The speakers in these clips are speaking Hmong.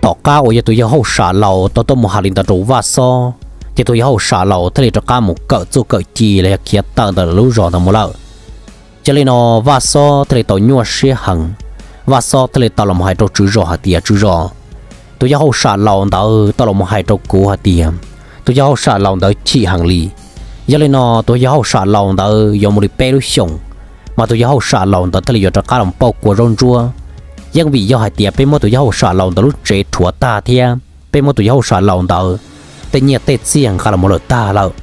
tom qab uas yog tus yawg hauj sam laus tau tuaj mus hais li ntawd rau Vaj Xob, ces tus yawg hauj sam laus thiaj li rov qab mus kawm txuj kawm ci los yog khiav tawm ntawm lub zos ntawd mus lawm. Yog li no, Vaj Xob thiaj li tau nyuaj siab heev. Vaj Xob thiaj li tau los hais rau tswv zos hais tias, Tswv zos, tus yawg hauj sam laus ntawd tau los hais rau kuv hais tias tus yawg hauj sam laus ntawd chim heev li. Yog li no, tus yawg hauj sam laus ntawd yuav mus li peb lub xyoos, mas tus yawg hauj sam laus ntawd thiaj li yuav rov qab los pauj kua zaub ntsuab. Yeej vim yog hais tias peb muab tus yawg hauj sam laus ntawd lub tsev rhuav tag thiab peb muab tus yawg hauj sam laus ntawd tej nyiaj tej txiaj nqa los mus lawm tag lawm,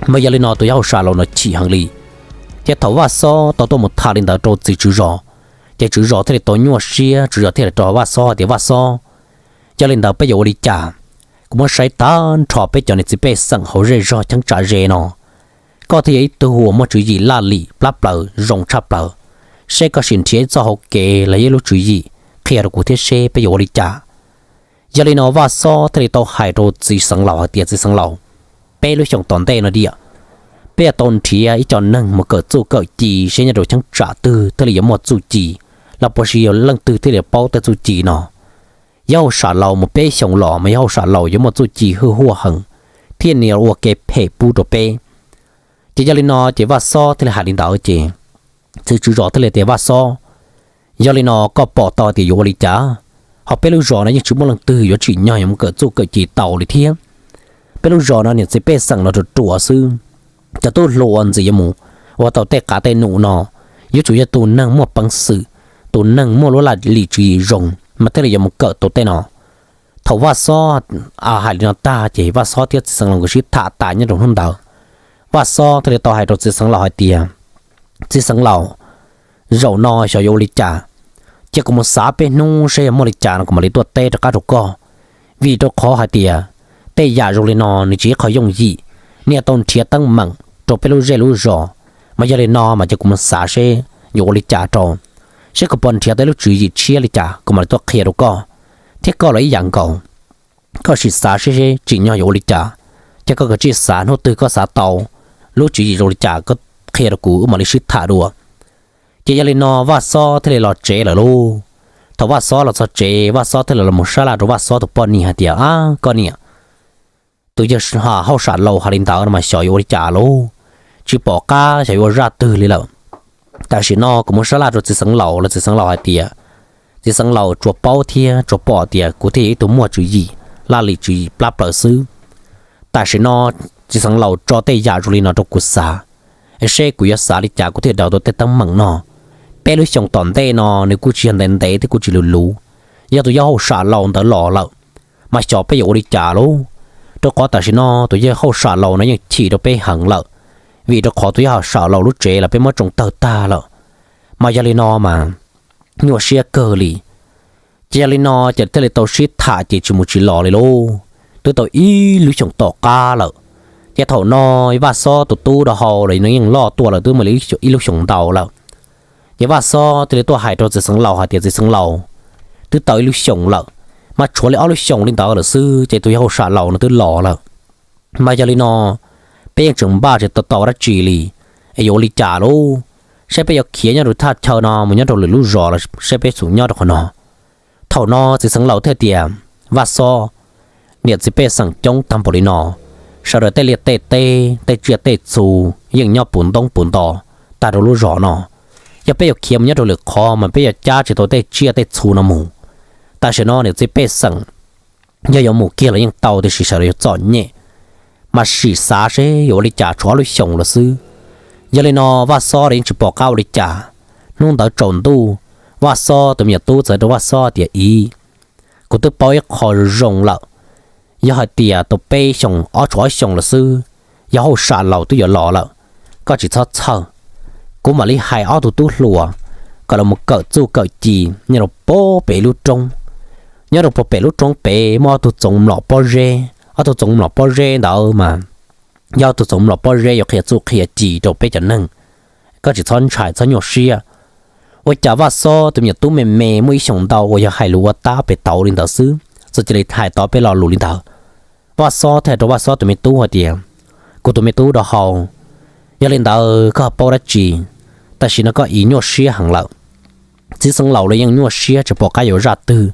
mas yog li no tus yawg hauj sam laus ntawd chim heev li. Ces thaum Vaj Xob tau tuaj mus tham li ntawd rau txiv tswv zos, ces tswv zos thiaj li tau nyuaj siab, tswv zos thiaj li rau Vaj Xob tias, Vaj Xob, yog li ntawd peb yuav ua li cas? Kuv muab saib tag nrho peb cov niam txiv pej xeem hauv zej zog cheeb tsam ze no, koj thiaj yog ib tug uas muaj tswv yim laj lim plab plaws zoo tshaj plaws, seb koj sim nrhiav ib txoj hauv kev los yog ib lub tswv yim qhia rau kuv thiab seb peb yuav ua li cas. Yog li no Vaj Xob thiaj li tau hais rau txiv xeev laus hais tias, Txiv xeev laus, peb lub xyoos tom ntej no tiag, peb yuav tau nrhiav ib co neeg mus kawm txuj kawm ci seb nyob rau cheeb tsam twg thiaj li yuav muaj txuj ci, los puas sis yog leej twg thiaj li paub tej txuj ci no. Yawg hauj sam laus mus peb xyoos los mas yawg hauj sam laus yuav muaj txuj ci hwj huaj heev, thiaj li ua kev phem pub rau peb. Ces yog li no ces Vaj Xob thiaj li hais li ntawd ces txiv tswv zos thiaj li tias, Vaj Xob, yog li no koj pom tau tias yuav ua li cas? Ho peb lub zos no yeej tsis muaj leej twg yuav tsim nyog yuav mus kawm txuj kawm ci tau li thiab. Peb lub zos no niam txiv pej xeem no ruam ruam xwb. Cov tub hluas ntxiv yuav mus ua tau tej qav tej num no, yuav tsum yog tus neeg muaj peev xwm, tus neeg muaj lub laj lim tswv yim zoo mas thiaj li yuav mus kawm tau tej no. Thaum Vaj Xob hais li no tag ces Vaj Xob thiab txiv xeev laus nkawd sib tham tas nyob rau hnub ntawd. Vaj Xob thiaj li tau hais rau txiv xeev laus hais tias, Txiv xeev laus, zaum no xyov yuav ua li cas, cia kuv mus xav peb hnub seb yog muaj li cas no kuv mam li tuaj teb rov qab rau koj. Vim rau qhov hais tias tej yam zoo li no nws tsis yog qhov yooj yim, nws yuav tau nrhiav teeb meem rau peb lub zej lub zos. Mas yog li no mas cia kuv mus xav seb yuav ua li cas rau, seb kuv puas nrhiav tau lub tswv yim tshiab li cas kuv mam li tuaj qhia rau koj. Thiab koj los ib yam nkaus, koj sim xav seb tsim nyog yuav ua li cas, ces koj kav tsij xav, hnub twg koj xav tau lub tswv yim zoo li cas koj qhia rau kuv wb mam li sib tham dua. Ces yog li no Vaj Xob thiaj li los tsev lawm lauj. Thaum Vaj Xob los txog tsev, Vaj Xob thiaj li los mus sab laj rau Vaj Xob tus poj niam hais tias, Ab koj niam, tus yawg hauj sam laus hais li ntawd no mas xyov yuav ua li cas lauj, tsis pom qab xyov yuav ua zaj twg li lawm. Tam sim no kuv mus sab laj rau txiv xeev laus los txiv xeev laus hais tias, txiv xeev laus tsuas paub thiab tsuas pom tias kuv thiaj yog ib tug muaj tswv yim, laj lim tswv yim plab plaws xwb. Tam sim no txiv xeev laus tso tej yam zoo li no rau kuv xav, es seb kuv yuav xav li cas kuv thiaj daws tau tej teeb meem no. Peb lub xyoos tom ntej no nws kuj tsis yog ntev ntev thiab kuj tsis luv luv, yog tus yawg hauj sam laus ntawd los lawm, mas xyov peb yuav ua li cas lauj. Rau qhov tam sim no tus yawg hauj sam laus no yeej chim rau peb heev lawm, vim rau qhov tus yawg hauj sam laus lub tsev los peb muab tsoo tawg tag lawm. Mas yog li no mas nyuaj siab kawg li. Ces yog li no ces thiaj li tau sib tham ces tsis mus tsis los li lauj. Twb tau ib lub xyoos tom qab lawm, ces thaum no Vaj Xob tus tub do hau los nws yeej loj tuaj lawm twb muaj li ib lub xyoos ntau lawm. Ces Vaj Xob thiaj li tuaj hais rau txiv xeev laus hais tias, Txiv xeev laus, twb tau ib lub xyoos lawm, mas tshuav li ob lub xyoos li ntawd lawm xwb ces tus yawg hauj sam laus no twb los lawm. Mas yog li no peb yeej tseem npaj tsis tau tau dab tsi li, es yuav ua li cas lauj? Saib peb yuav khiav nyob rau thaj chaw no mus nyob rau lwm lub zos los saib peb xum nyob rau qhov no. Thaum no txiv xeev laus thiaj tias, Vaj Xob, niam txiv pej xeem coob tag npaum li no, sawv daws tej liaj tej teb tej tsiaj tej txhu yeej nyob puv ntoob puv nto tag rau lub zos no. Yog peb yuav khiav mus nyob rau lwm qhov mas peb yuav cab tsis tau tej tsiaj tej txhu no mus. Tam sim no niam txiv pej xeem yog yuav mus kiag los yeej tau tiam sis sawv daws yuav txom nyem. Mas sim xav seb yuav ua li cas, tshuav ob lub xyoos lawm xwb. Yog li no Vaj Xob los yeej tsis pom qab ua li cas. Hnub ntawd tsaus ntuj, Vaj Xob tus me nyuam tub txawm rau Vaj Xob tias, Ib, kuv twb paub ib qho zoo lawm. Yog hais tias tau peb xyoos, ob tshuav ob xyoos lawm xwb, yawg hauj sam laus twb yuav los lawm, koj tsis txhob txhawj. Kuv mam li hais ob tug tub hluas kom los mus kawm txuj kawm ci nyob rau puag pem lub roob. Nyob rau puag pem lub roob pem muaj ob tug txoov mlom pob zeb, ob tug txoov mlom pob zeb ntawd mas yog ob tug txoov mlom pob zeb yuav qhia txuj qhia ci rau peb cov neeg. Koj tsis txhob ntshai txhob nyuaj siab. Ua cas Vaj Xob tus me nyuam tub me me muaj ib xyoos ntau uas yog hais lus ua tab pem tauv li ntawd xwb, txawm cia li hais tau peb lo lus li ntawd. Vaj Xob thiaj hais rau Vaj Xob tus me tub hais tias, Kuv tus me tub do hau, yog li ntawd koj paub dab tsi, tam sim no koj ib nyuaj siab heev lawm. Txiv xeev laus los yeej nyuaj siab tsis pom qab yuav zaj twg,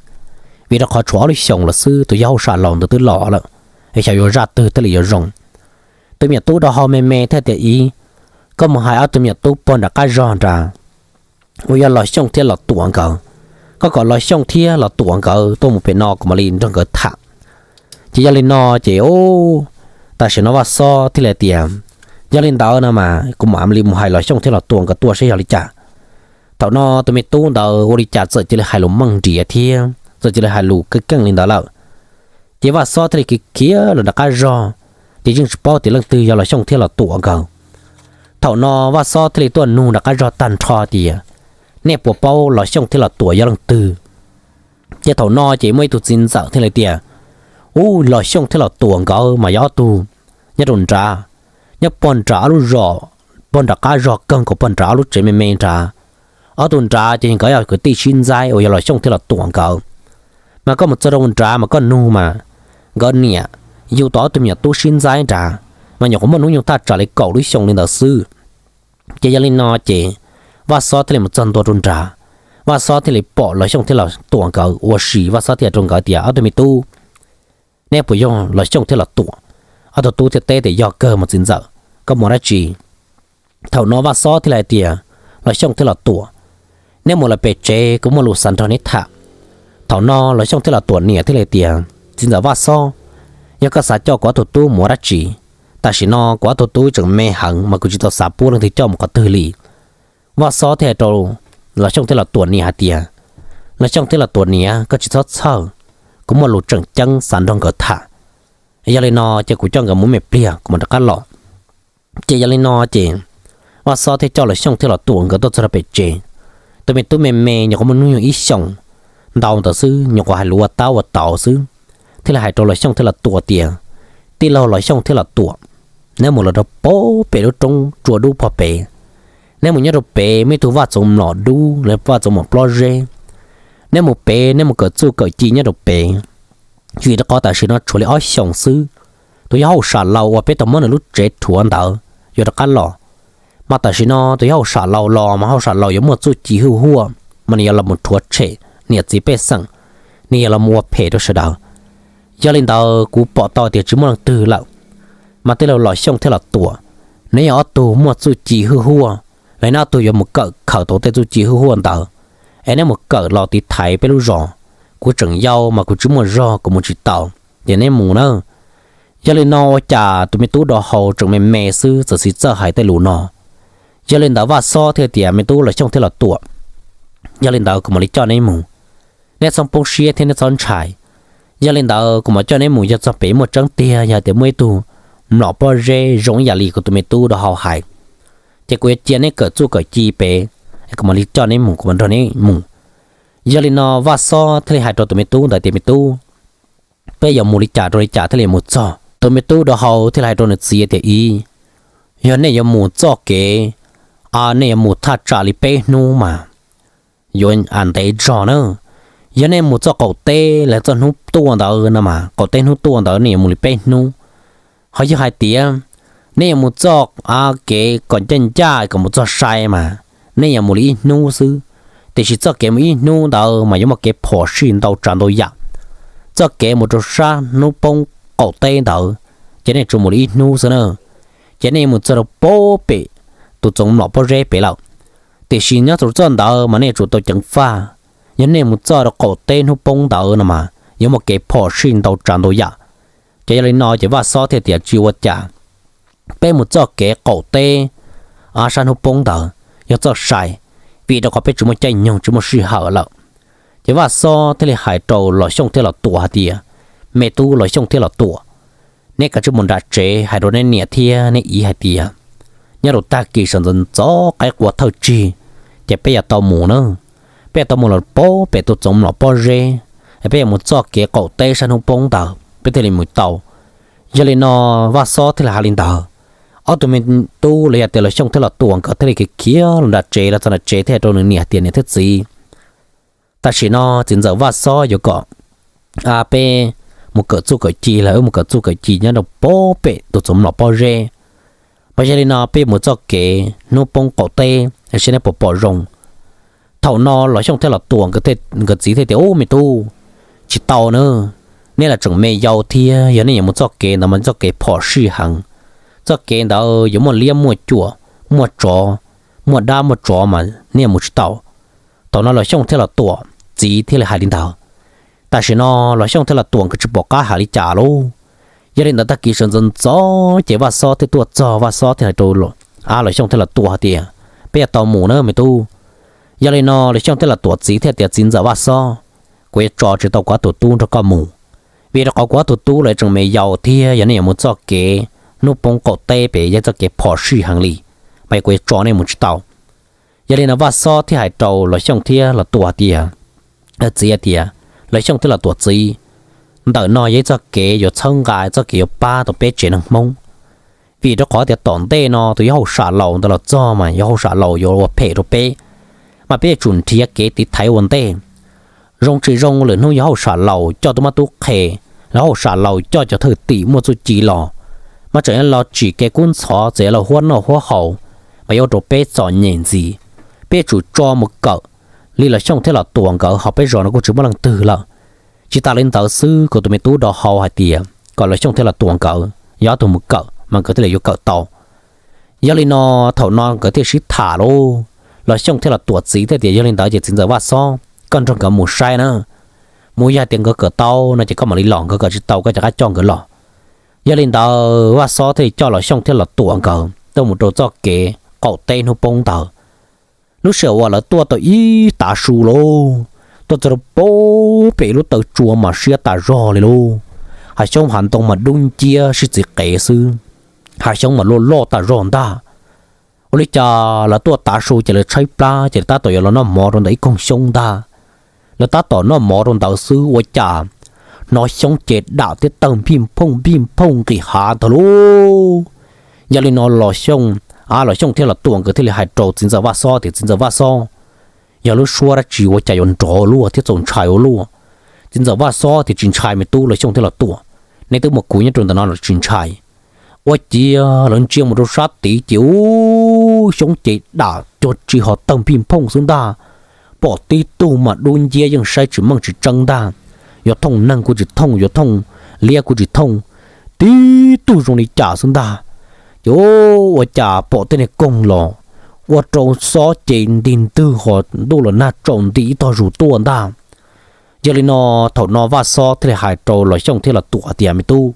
vim rau qhov tshuav ob lub xyoos los xwb tus yawg hauj sam laus ntawd twb los lawm, es xyov yuav zaj twg thiaj li yuav zoo. Tus me nyuam tub rau hauv me me thiaj tias, Ib, koj mus hais ob tug me nyuam tub pog nram qab zog nrad uas yog Los Xyooj thiab Los Tuam nkawd, koj kom Los Xyooj thiab Los Tuam nkawd tuaj mus pem no kuv mam li nrog nkawd tham. Ces yog li no ces, tam sim no Vaj Xob thiaj li tias, Yog li ntawd no mas kuv mam li mus hais Los Xyooj thiab Los Tuam nkawd tuaj saib yog li cas. Thaum no tus me tub ntawd ua li cas txawm cia li hais lus meej nrias thiab txawm cia li hais lus keej keej li ntawd lawm. Ces Vaj Xob thiaj li khiav khiav los nram qab zog, ces yeej tsis paub tias leej twg yog Los Xyooj thiab Los Tuam nkawd. Thaum no Vaj Xob thiaj li tuaj nug nram qab zog tag nrho tias, Nej puas paub Los Xyooj thiab Los Tuam yog leej twg? Ces thaum no ces muaj ib tug txiv ntxawm thiaj li tias, Ub, Los Xyooj thiab Los Tuam nkawd mas yog ob tug nyob rau nrad, nyob pog nram ob lub zos, pog nram qab zog kawg nkaus pog nram ob lub tsev me me nrad. Ob tug nrad ces nkawd yog kwv tij sib ntxaib uas yog Los Xyooj thiab Los Tuam nkawd. Mas koj mus txog rau nrad mas koj nug mas nkawd niam yug tau ob tug me nyuam tub sib ntxaib nrad, mas nyuam qhuav muaj hnub nyoog thaj tsam li kaum lub xyoo li ntawd xwb. Ces yog li no ces Vaj Xob thiaj li mus txog ntua rau nrad, Vaj Xob thiaj li pom Los Xyooj thiab Los Tuam nkawd ua si. Vaj Xob thiaj rau nkawd tias, Ob tug me tub, neb puas yog Los Xyooj thiab Los Tuam? Ob tug tub thiaj teb tias, Yog kawg mas txiv ntxawm, koj mus dab tsi? Thaum no Vaj Xob thiaj li hais tias, Los Xyooj thiab Los Tuam, neb mus lawm pem tsev kuv muaj lus xav nrog neb tham. Thaum no Los Xyooj thiab Los Tuam niam thiaj li tias, Txiv ntxawm Vaj Xob, yog koj xav coj kuv ob tug tub mus ua dab tsi? Tam sim no kuv ob tug tub tseem me heev mas kuv tsis tau xav pub leej twg coj mus qhov twg li. Vaj Xob thiaj hais rau Los Xyooj thiab Los Tuam niam hais tias, Los Xyooj thiab Los Tuam niam, koj tsis txhob txhawj, kuv muaj lus tseem ceeb xav nrog nkawd tham. Yog li no ces kuv coj nkawd mus me pliag kuv mam rov qab los. Ces yog li no ces Vaj Xob thiaj coj Los Xyooj thiab Los Tuam nkawd tuaj txog rau pem tsev. Tus me tub me me nyuam qhuav muaj hnub nyoog ib xyoos ntau ntawd xwb, nyuam qhuav hais lus ua tab ua tau xwb, thiaj li hais rau Los Xyooj thiab Los Tuam tias, Tij laug Los Xyooj thiab Los Tuam, neb mus los rau pem lub roob tsua dub pog pem. Neb mus nyob rau pem muaj ib tug vaj txoov mlom dub los vaj txoov mlom plob zeb. Neb mus pem, neb mus kawm txuj kawm ci nyob rau pem, vim rau qhov tam sim no tshuav li ob xyoos xwb, tus yawg hauj sam laus uas peb tau muab nws lub tsev rhuav ntawd yuav rov qab los. Mas tam sim no tus yawg hauj sam laus los mas hauj sam laus yuav muaj txuj ci hwj huaj, mas nws yuav los mus rhuav tshem niam txiv pej xeem, nws yuav los mus ua phem rau sawv daws. Yog li ntawd kuv pom tau tias tsis muaj leej twg lawm, mas tij laug Los Xyooj thiab Los Tuam, neb yog ob tug muaj txuj ci hwj huaj, los neb ob tug yuav mus kawm khaws tau tej txuj ci hwj huaj ntawd, es neb mus kawm los tiv thaiv peb lub zos. Kuv tseem yau mas kuv tsis muaj zog kuv mus tsis tau, ces neb mus na. Yog li no ua cas tus me tub dau hau tseem me me xwb txawm txi txawj hais tej lus no. Yog li ntawd Vaj Xob thiaj tias, Me tub Los Xyooj thiab Los Tuam, yog li ntawd kuv mam li coj neb mus. Neb txhob poob siab thiab neb txhob ntshai. Yog li ntawd kuv mam coj neb mus, yog txog pem muaj tseeb tiag, yog tias muaj ib tug mlom pob zeb zoo ib yam li kuv tus me tub dau hau hais, ces kuv yuav cia neb kawm txuj kawm ci pem, kuv mam li coj neb mus, kuv mam nrog neb mus. Yog li no Vaj Xob thiaj li hais rau tus me tub ntawd tias, Me tub, peb yuav mus li cas rau li cas thiaj li mus txog? Tus me tub dau hau thiaj li hais rau nws txiv tias, Ib, yog nej yuav mus txoj kev, nej yuav mus thaj tsam li peb hnub mas yuav ntev zog na. Yog nej mus txoj qaum teb los txoj hnub tuaj ntawd no mas, qaum teb hnub tuaj ntawd nej yuav mus li peb hnub. Ho yog hais tias nej yuav mus txoj kev kom ncaj ncaj kom mus txog sai mas nej yuav mus li ib hnub xwb. Tiam sis txoj kev mus ib hnub ntawd mas yuav muaj kev phom sij ntau tsav ntau yam. Txoj kev mus rau sab hnub poob qaum teb ntawd, ces nej tsuas mus li ib hnub xwb na, ces nej yuav mus txog rau pem tus txoov mlom pob zeb pem lawm. Tiam sis nyob rau txoj ntawd mas nej yuav tsum tau ceev faj. Yog nej mus txog rau qaum teb hnub poob ntawd no mas yuav muaj kev phom sij ntau tsav ntau yam. Ces yog li no ces Vaj Xob thiaj tias, Tsis ua cas, peb mus txoj kev qaum teb sab hnub poob ntawd yog txoj sai, vim rau qhov peb tsis muaj caij nyoog tsis muaj sij hawm lawm. Ces Vaj Xob thiaj li hais rau Los Xyooj thiab Los Tuam hais tias, Me tub Los Xyooj thiab Los Tuam, neb kav tsij mus nram tsev hais rau neb niam thiab neb txiv hais tia, nyob rau tag kis sawv ntxov ntxov qaib qua thawj tsig, ces peb yuav tau mus na. Peb yuav tau mus los pem tus txoov mlom pob zeb, peb yuav mus txoj kev qaum teb sab hnub poob ntawd peb thiaj li mus tau. Yog li no Vaj Xob thiaj li hais li ntawd. Ob tug me tub los yog tias Los Xyooj thiab Los Tuam nkawd thiaj li khiav khiav los nram tsev, los txog nram tsev thiaj hais rau nws niam tias, Niam thiab txiv, tam sim no txiv ntxawm Vaj Xob yuav kom peb mus kawm txuj kawm ci, los wb mus kawm txuj kawm ci nyob rau pem tus txoov mlom pob zeb. Mas yog li no peb mus txoj kev hnub poob qaum teb, saib neb puas pom zoo. Thaum no Los Xyooj thiab Los Tuam nkawd txiv thiaj tias, Ub, me tub, tsis tau na. Nej los tseem me yau thiab, yog nej yuav mus txoj kev ntawd mas txoj kev phom sij heev. Txoj kev ntawd yuav muaj liab muaj cuam, muaj tsov, muaj dab muaj tsov mas nej mus tsis tau. Thaum no Los Xyooj thiab Los Tuam txiv thiaj li hais li ntawd. Tam sim no Los Xyooj thiab Los Tuam nkawd tsis pom qab hais li cas lauj. Yog li ntawd tag kis sawv ntxov ntxov ces Vaj Xob thiaj tuaj txog, Vaj Xob thiaj hais rau Los Xyooj thiab Los Tuam hais tias, peb yuav tau mus na me tub. Yog li no Los Xyooj thiab Los Tuam txiv thiaj tias, txiv ntxawm Vaj Xob, kuv yuav tso tsis tau kuv ob tug tub nrog koj mus, vim rau qhov kuv ob tug tub lawv tseem me yau thiab, yog nej yuav mus txoj kev hnub poob qaum teb pem yog txoj kev phom sij heev li, mas kuv yuav tso nej mus tsis tau. Yog li no Vaj Xob thiaj hais rau Los Xyooj thiab Los Tuam tias, txiv hais tias, Los Xyooj thiab Los Tuam txiv, ntawm no yog ib txoj kev yuav txhawb nqa, txoj kev yuav pab tau peb tsev neeg Hmoob. Vim rau qhov tias tom ntej no tus yawg Hauj Sam Laus ntawd los txog mas yawg Hauj Sam Laus yuav ua phem rau peb, mas peb yuav tsum nrhiav kev tiv thaiv ua ntej. Zoo tsis zoo lwm hnub yawg Hauj Sam Laus coj tub mab tub qhe, los Hauj Sam Laus coj cov thwj tim muaj txuj ci los, mas tseem yuav los tsim kev kub ntxhov, txawm yuav los huab noj huab haus, mas yuav ua rau peb txom nyem ntxiv. Peb yuav tsum tso mus kawm li Los Xyooj thiab Los Tuam nkawd, ho peb zos no kuj tsis muaj leej twg lawm. Tsis tas li ntawd xwb, kuv tus me tub do hau hais tias kom Los Xyooj thiab Los Tuam nkawd yog ob tug mus kawm mas nkawd thiaj li yuav kawm tau. Yog li no thaum no nkawd thiaj sib tham lauj, Los Xyooj thiab Los Tuam txiv thiaj tias, yog li ntawd ces txiv ntxawm Vaj Xob, koj nrog nkawd mus saib na. Mus yog hais tias nkawd kawm tau no ces koj mam li los, nkawd kawm tsis tau koj rov qab coj nkawd los. Yog li ntawd Vaj Xob thiaj li coj Los Xyooj thiab Los Tuam nkawd tuaj mus rau txoj kev qaum teb hnub poob ntawd. Lub sij hawm uas lawv tuaj tau ib tav su lauj, tuaj txog rau pem lub taw tsua mas siab tas zog li lauj. Hav xyoob hav ntoo mas dub nciab sib txiv qev xwb, hav xyoob mas luaj loj tas zog ntag. Ua li cas lawv tuaj tav su ces lawv tshaib plab ces lawv tab tom yuav los noj mov rau ntawm ib koog xyoob ntag. Lawv tab tom noj mov rau ntawd xwb ua cas hnov xyoob ces dam thiab tawg npij nphooj npij nphooj nqis hav ntag lauj. Yog li no Los Xyooj, a Los Xyooj thiab Los Tuam nkawd thiaj li hais rau txiv ntxawm Vaj Xob tias, txiv ntxawm Vaj Xob, yog lub suab dab tsi ua cas yuav nrov luaj thiab txaus ntshai ua luaj? Txiv ntxawm Vaj Xob tias, tsis ntshai me tub Los Xyooj thiab Los Tuam, nej twb muaj kuv nyob rau ntawm no los tsis ntshai. Ua ciav lawv ntsia mus rau sab tid ces ub, xyoob ces dam cuag tsi ho tawg npij nphooj xwb ntag. Pom tib tug mas dub nciab yeej saib tsis meej tsis tseeb ntag. Yuav thooj neeg kuj tsis thooj, yuav thooj liab kuj tsis thooj, tib tug zoo li cas xwb ntag. Ces ua cas pom tej niag koog los ua rau xob ces nti ntwg ho ntuj los nag tsaus nti ib tog zus tuaj ntag. Yog li no thaum no Vaj Xob thiaj li hais rau Los Xyooj thiab Los Tuam tias, me tub,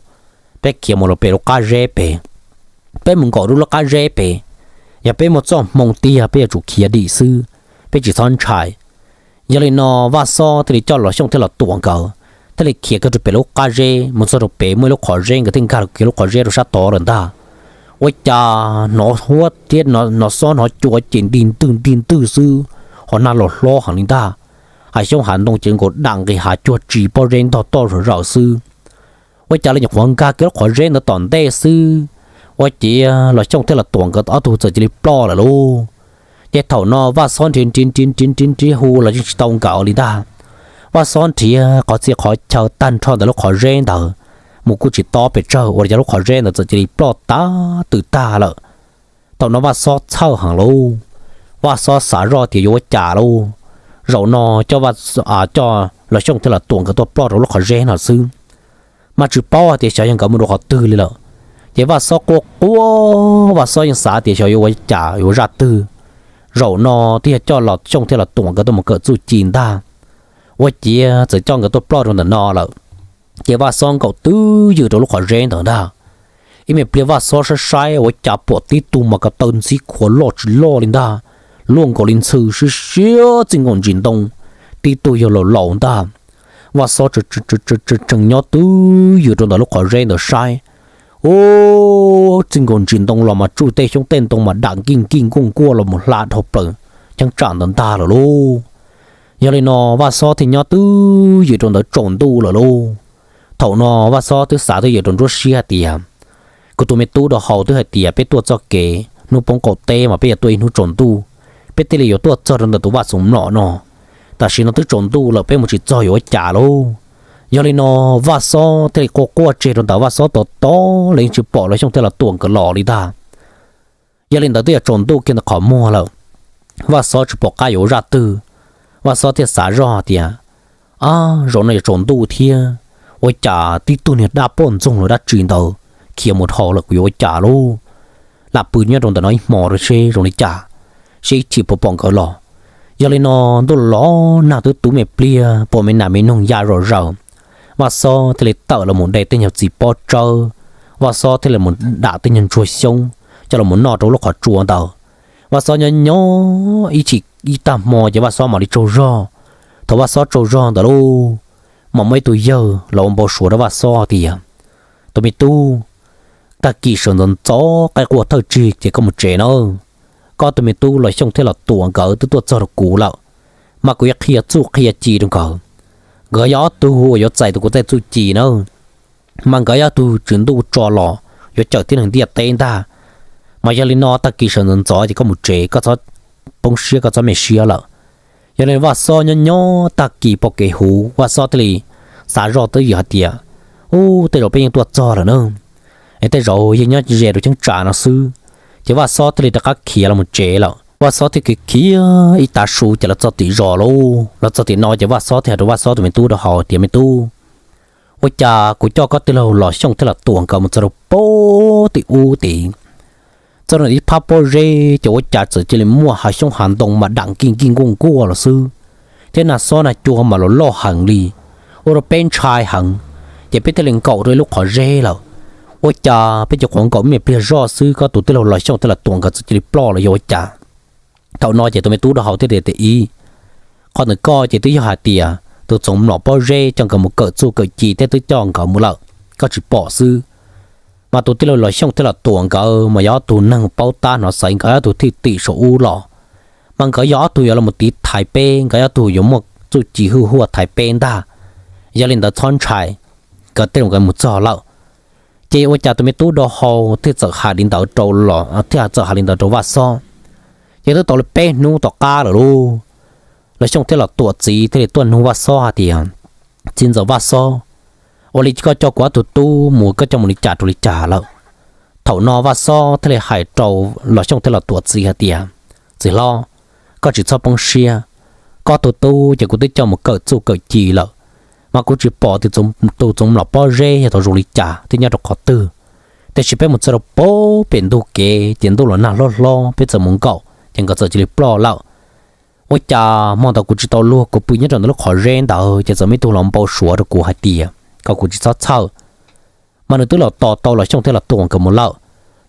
peb khiav mus rau pem lub qab zeb pem, peb mus nkaum rau lub qab zeb pem, yog peb muaj txoj hmoo tiag peb yuav tsum khiav dim xwb, peb tsis txhob ntshai. Yog li no Vaj Xob thiaj li coj Los Xyooj thiab Los Tuam nkawd thiaj li khiav kiag rau pem lub qab zeb mus txog rau pem muaj ib lub qhov zeb, nkawd thiaj nkag kiag lub qhov zeb rau sab tod lawm ntag. Ua cas hnov huab thiab hnov xob hnov cua ces nti ntwg nti ntwg xwb, ho nag los hlob heev li ntag. Hav xyoob hav ntoo ces nkaus dam nqis hav cuag tsi pob zeb ntog toj zom zaws xwb. Ua cas lawv nyuam qhuav nkag kiag lub qhov zeb ntawd tom ntej xwb, ua ciav Los Xyooj thiab Los Tuam nkawd ob tug txawm cia li ploj lawm lauj. Ces thaum no Vaj Xob nrhiav nrhiav nrhiav nrhiav nrhiav nrhiav hu los yeej tsis tau nkawd li ntag. Vaj Xob nrhiav qhov txhia qhov chaw tag nrho ntawm lub qhov zeb ntawd, mus kuj tsis tob pes tsawg ua li cas lub qhov zeb ntawd txawm cia li ploj tag twm tag lawm. Thaum no Vaj Xob txhawj heev lauj. Vaj Xob xav zoj tias yuav ua cas lauj, zaum no coj, coj Los Xyooj thiab Los Tuam nkawd tuaj ploj rau lub qhov zeb no xwb, mas tsis paub hais tias xyov yog nkawd mus rau qhov twg li lawm. Ces Vaj Xob quaj quaj, Vaj Xob yeej xav tias xyov yuav ua cas yuav zaj twg. Zaum no twb yog coj Los Xyooj thiab Los Tuam nkawd tuaj mus kawm txuj ci ntag, ua ciav txawm coj nkawd tuaj ploj rau ntawm no lawm. Ces Vaj Xob nkaum twj ywm rau lub qhov zeb ntawd ntag. Ib me pliag Vaj Xob saib saib ua cas pom tib tug mas ko taw ntxhib khuav loj tsis loj li ntag, luaj nkaus li ntxhw siab siab txij nkaus ntsis ntoo, tib tug yawg laus laus ntag. Vaj Xob tseem nyob twj ywm rau ntawm lub qhov zeb ntawd saib, ub, txij nkaus ntsis ntoo los mas tsuj tej xyoob tej ntoo mas dam nkij nkij nkuaj nkuaj los mus hla dhau plaws cheeb tsam ntawd ntag lawm lauj. Yog li no Vaj Xob thiaj nyob twj ywm rau ntawd tsaus ntuj lawm lauj. Thaum no Vaj Xob twb xav twb ywm rau nruab siab hais tias, kuv tus me tub do hau twb hais tias peb tuaj txoj kev hnub poob qaum teb mas peb yuav tuaj ib hnub tsaus ntuj, peb thiaj li yuav tuaj txog rau ntawm tus vaj xeem mlom no. Tam sim no twb tsaus ntuj lawm peb mus tsis txog yuav ua cas lauj. Yog li no Vaj Xob thiaj li quaj quaj tseg rau ntawd, Vaj Xob tos tos los yeej tsis pom Los Xyooj thiab Los Tuam nkawd los li ntag. Yog li ntawd twb yuav tsaus ntuj kiag ntawm qhov muag lawm, Vaj Xob tsis pom qab yuav ua zaj twg. Vaj Xob thiaj xav zoj tias, Ab, zaum no yuav tsaus ntuj thiab, ua cas tib tug niag dab poj ntxoog los dab tsi ntawd khiav mus dhau lawm, kuv yuav ua cas lauj? Lam pw nyob rau ntawm no ib hmo seb zoo li cas, seb ib chim puas pom nkawd los. Yog li no, ntuj los nag twb tu me pliag, pom me nas me noog ya zom zaws, Vaj Xob thiaj li tawm los mus de tej nyuag txiv pob tsawb, Vaj Xob thiaj li mus dam tej nyuag ntsuag xyoob coj los noj rau lub qhov tsua ntawd. Vaj Xob nyob nyob ib chim ib tag hmo ces Vaj Xob mam li tsaug zog. Thaum Vaj Xob tsaug zog ntawd lauj, mas muaj ib tug yawg los ua npau suav rau Vaj Xob tias, Tus me tub, tag kis sawv ntxov ntxov qaib qua thawj tsig ces koj mus tsev nawb. Koj tus me tub Los Xyooj thiab Los Tuam nkawd twb tuaj txog rau kuv lawm, mas kuv yuav qhia txuj qhia ci rau nkawd. Nkawd yog ob tug uas yuav txais tus kuv tej txuj ci nawb. Mas nkawd yog ob tug tswv ntuj tso los yuav cawm tib neeg ntiaj teb ntag. Mas yog li no tag kis sawv ntxov ntxov ces koj mus tsev, koj txhob poob siab, koj txhob me siab lawm. Yog li Vaj Xob nyob nyob tag kis pom kev huv, Vaj Xob thiaj li xav zoj twj ywm hais tias, Ub, tej zaum peb yeej tuaj txog lawm na, es tej zaum yeej nyob ze rau cheeb tsam no xwb. Ces Vaj Xob thiaj li rov qab khiav los mus tsev lawm. Vaj Xob thiaj khiav khiav ib tav su ces los txog tim zos lauj. Los txog tim no ces Vaj Xob thiaj hais rau Vaj Xob tus me tub rau hauv tias, Me tub, ua cas kuv coj koj tij laug Los Xyooj thiab Los Tuam nkawd mus txog rau pem tim ub tid, txog rau ib phab pob zeb ces ua cas txawm cia li muaj hav xyoob hav ntoo mas dam nkij nkij nkuaj nkuaj los xwb, thiab nag xob nag cua mas los loj heev li, ua rau peb ntshai heev. Ces peb thiaj li nkaum rau ib lub qhov zeb lawm. Ua cas peb cov qhuav nkaum me pliag zoj xwb, koj tus tij laug Los Xyooj thiab Los Tuam nkawd txawm cia li ploj los yog ua cas? Thaum no ces tus me tub rau hauv thiaj tias, Ib, qhov ntawm koj ces twb yog hais tias tus txoov mlom pob zeb coj nkawd mus kawm txuj kawm ci thiab twb coj nkawd mus lawm, koj tsis pom xwb. Mas tus tij laug Los Xyooj thiab Los Tuam nkawd mas yog ob tug neeg paub tab hnov xaiv, nkawd ob tug thwj tim saum ub los, mas nkawd yog ob tug yuav los tiv thaiv peb, nkawd ob tug yuav muaj txuj ci hwj huaj thaiv peb ntag. Yog li ntawd txhob ntshai, nkawd tej zaum nkawd mus txog lawm. Ces ua cas tus me tub rau hauv thiaj txawm hais li ntawd rau, thiaj txawm hais li ntawd rau Vaj Xob. Ces twb tau li peb hnub tom qab lawm lauj, Los Xyooj thiab Los Tuam txiv thiaj li tuaj nug Vaj Xob hais tias, Txiv ntxawm Vaj Xob, ua li koj coj kuv ob tug tub mus koj coj mus li cas rau li cas lawm? Thaum no Vaj Xob thiaj li hais rau Los Xyooj thiab Los Tuam txiv hais tias, Txiv hlob, koj tsis txhob poob siab. Koj tus tub ces kuv twb coj mus kawm txuj kawm ci lawm, mas kuv tsis pom tias tus txoov mlom pob zeb yog tau zoo li cas thiab nyob rau qhov twg. Tiam sis peb mus txog rau pem ntug kev ces ntuj los nag hlob hlob, peb txawm mus nkaum ces nkawd txawm cia li ploj lawm. Ua cas hmo ntawd kuv tsis tau luag, kuv pw nyob rau ntawm lub qhov zeb ntawd ces txawm muaj ib tug los npau suav rau kuv hais tias kom kuv tsis txhob txhawj. Mas nws twb los tos tau Los Xyooj thiab Los Tuam nkawd mus lawm.